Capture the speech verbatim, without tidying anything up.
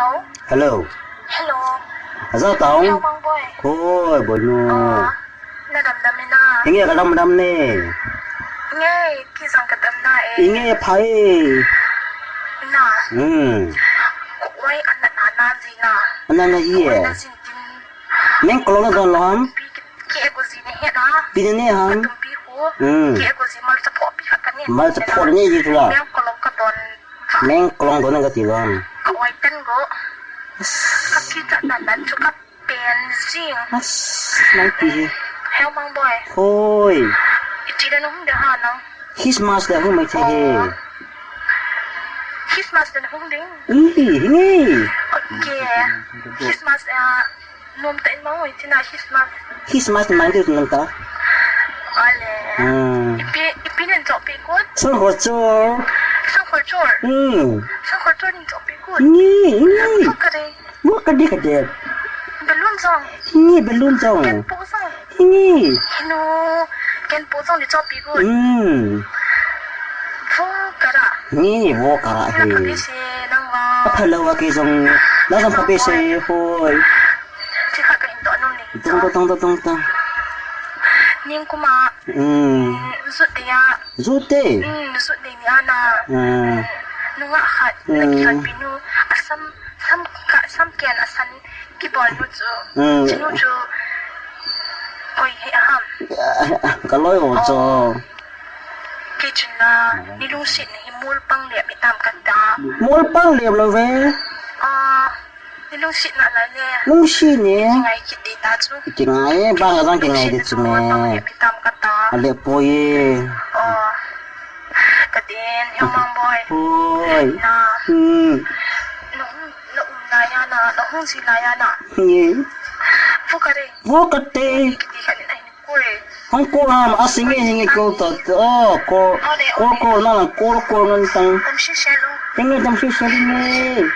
Hello. Hello. Aja tao. Hello, Mang Boy. Hoi, Boinu. Ah, na dam dam ina. Hinge ka dam dam ne. Hinge, kijang ka dam na e. Hinge, phai. Na. Hmm. Ko wai ana ana ji na. Ana na ji e. Ko wai na jin tin. Meng kolong na don lo ham. Pi ki, ki e ko ji ne he na. Pi ne ne ham. Tum pi ko. Hmm. Ki e ko ji mal sa pho pi ha ka ne. Mal sa pho ne ji tu la. Meng kolong ka don. Meng kolong don ka ti don. Ka wai tan go. Ka ki ta na nan chu ka pen jing. As, nang pi hi. Hel Mang Boy. Hoi. Iti da nung de ha nang. Christmas da hung mai che he. Oh. Christmas da hung ding. Ih, ni. Okay. Christmas, ah, nom ta in Mang Boy tina Christmas. Christmas ni mai tu nom ta. Ale. Hmm. Ipi, ipi nen chop pi kut. Sangkhol chor. Sangkhol chor. Hmm. Sangkhol chor nen chop pi kut. Ni, ni. Chop ka de. Vo ka de ka de. Balloon jong. Ni balloon jong. Ken po jong. Ni. Hinu, ken po jong ni chop pi kut. Hmm. Vo ka ra. Ni vo ka ra he. Na ka pi se nang va. Ka pha lo wa ke jong. Na jong ka pi se hoi. Chi kha ka hin to nung ni. Tong, tong, tong, tong, tong. Ning kuma. Hmm. Zut dia. Zut te. Hmm, zut de ni ana. Hmm. Nunga khat, hmm, na khat pi nu. Asam, sam ka, sam kian asan kibol nu chu. Hmm. Chinu chu. Oi, he aham. Ka loi o cho. Ki chun na, ni lungsit ni hi mol pang le mi tam kan ta. Mol pang le lo ve. Ah. Ni lungset na lai le. Lungset ne. Kingai kit di ta chu. Kingai, bang a jang kingai di chu me. Lungset na chu, bang a pi tam ka ta. Ale poi e. Oh. Ka din, Hel Mang Boy. Hoi. Na. Hmm. Na hung, na um na ya na, na hung si na ya na. Ye. Vo ka de. Vo ka de. Kiti ka ni na hin ko e. Hung ko ham, a singe hinge ko ta. Oh, ko, ko, ko na la, ko, ko ngan tang. Tam si se lo. Hinge tam si se lo ne.